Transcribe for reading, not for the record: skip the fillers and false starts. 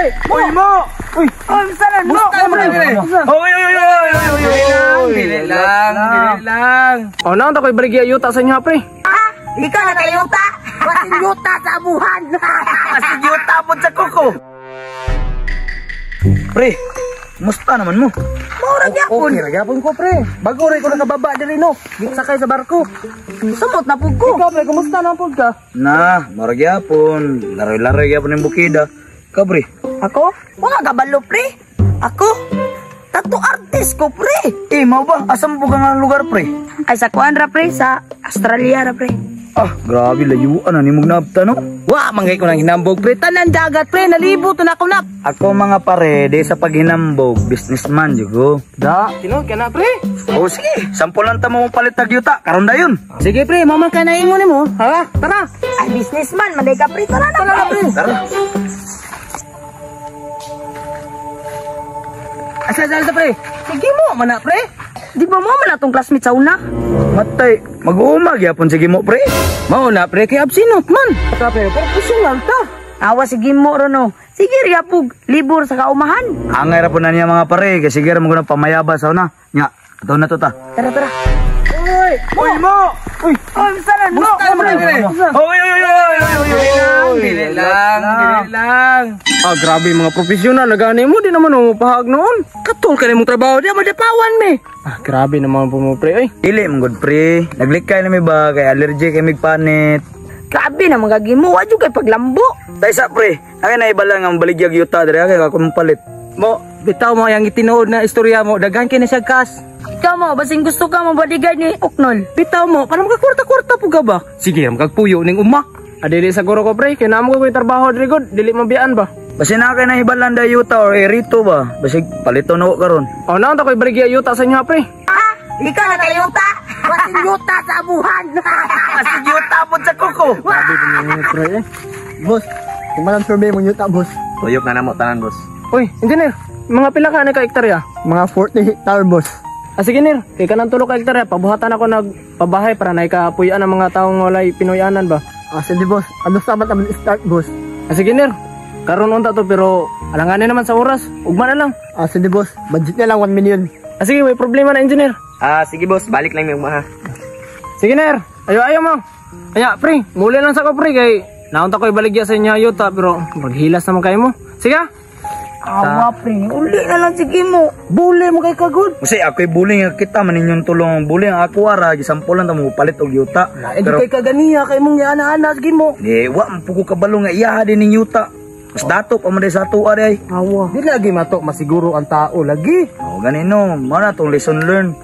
Uy! Uy, mo! Uy! Uy, sana mo! Uy, uy, uy, uy, uy, uy, uy! Dili lang, dili lang. Oh, naon ta ko'y baligya yuta sa inyo, pre. Ah, ikaw na kayo ta. Wasin yuta sa abuhan. Asig yuta po sa kuko! Pre, musta naman mo? Mura gyapon. Okay, ra gyapon ko, pre. Bago rin ko nakababa diri no. Sakay sa barko. Sumot na pud ko. Ikaw, pre, kumusta na pud ka? Na, mara gyapon. Laroy-laroy gyapon yung bukida. Ka, pre. Ako? Wala kabalo, pre. Ako? Tattoo artist ko, pre. Eh, mau ba? Asa mo po ka nga lugar, pre? Ay, sa kuan ra, pre. Sa Australia ra, pre. Ah, grabe, layuan na ni mong naabta, no? Wa manggay ko nang hinambog, pre. Tanan dagat, pre. Nalibot na ako na. Ako mga pare, di sa paghinambog, businessman, jugo. Da, tinuod ka na, pre. O sige, sampulan ta mo palit tag yuta, karon dayon. Sige, pre, maman ka na ingon nimo. Ha? Tara. Ay, businessman. Manday ka, pre. Tara na, pre. Tara. Asa asa asa, pre. Sige mo mana, pre. Di ba mo man atong classmate sa una? Matay, mag-uuma gyapon sige mo, pre. Mao na, pre, kay absinot man. Ta, pre, professional ta. Awa sige mo ro no. Sige riapog, libur sa kaumahan. Angay ra po na niya mga pare, kasi sige ra mo na pamayaba sa una. Nya, ato na to ta. Tara, tara. Uy! Uy, mo! Uy! Uy, sana mo. Musta naman, pre? Uy, uy, uy, uy, uy, uy, uy, Dili lang, dili lang. Ah, grabe mga profesional na gani mo, di naman umupahag noon. Katol ka na mong trabaho, di madapawan me. Ah, grabe naman po mo, pre. Ay, Dili man good pre. Naglikay na mi ba kay allergy kay migpanit. Grabe na mga gimo, wa jud kay paglambo. Tay sa pre, angay na ibala nga baligyag yuta diri kay ako palit. Mo, bitaw mo yang itinuod na istorya mo, daghan kay na siya kas. Ikaw mo, basing gusto ka mo bodyguard ni Uknol. Bitaw mo, para magkakwarta-kwarta po ka ba? Sige, magkagpuyo ning uma. Ah, dili sa guro ko, pre. Kaya namo ko ko'y trabaho diri god, dili mabiyaan ba? Basi na kay nahibalan da yuta or erito ba. Basi palito na ko karon. Oh, naon ta ko'y baligya yuta sa inyo, pre. Ah, ikaw na kayo ta. Wasin yuta sa abuhan. Asig yuta po sa kuko. Grabe po mo, pre. Eh. Boss, kung survey mo yuta, boss. Tuyok na namo tanan, boss. Uy, engineer, mga pila ka na ka hektarya? Mga 40 hectare, boss. Ah, sige, nir. Kay kanang tulo ka hektarya, pabuhatan ako nagpabahay para naikapuyan ang mga taong walay Pinoyanan ba? Ah, sige, boss. Ano sa man start, boss? Ah, sige, nir. Karon unta to pero alanganin naman sa oras. Ugma na lang. Ah, sige, boss. Budget na lang 1 million. Ah, sige, may problema na, engineer. Ah, sige boss, balik lang yung maha. Sige, ner. Ayo, ayo mo. Aya, pre, muli lang sa ko, pre, kay naunta ko ibaligya sa inyo yuta pero maghilas naman kayo mo. Sige. Ah. Awa pre, uli na lang sige mo. Bule mo kay kagod. Kasi ako'y buling nga kita man inyong tulong buling ako ara gisampulan ta mo palit og yuta. Eh, di kay kaganiya, kay mong yaana-ana, sige mo. Di wa man po ko kabalo nga iya din ning yuta. Mas dato pa man day sa ato ari ay. Awa. Di lagi mato, masiguro ang tao lagi. Oh, ganino, mo na tong lesson learned.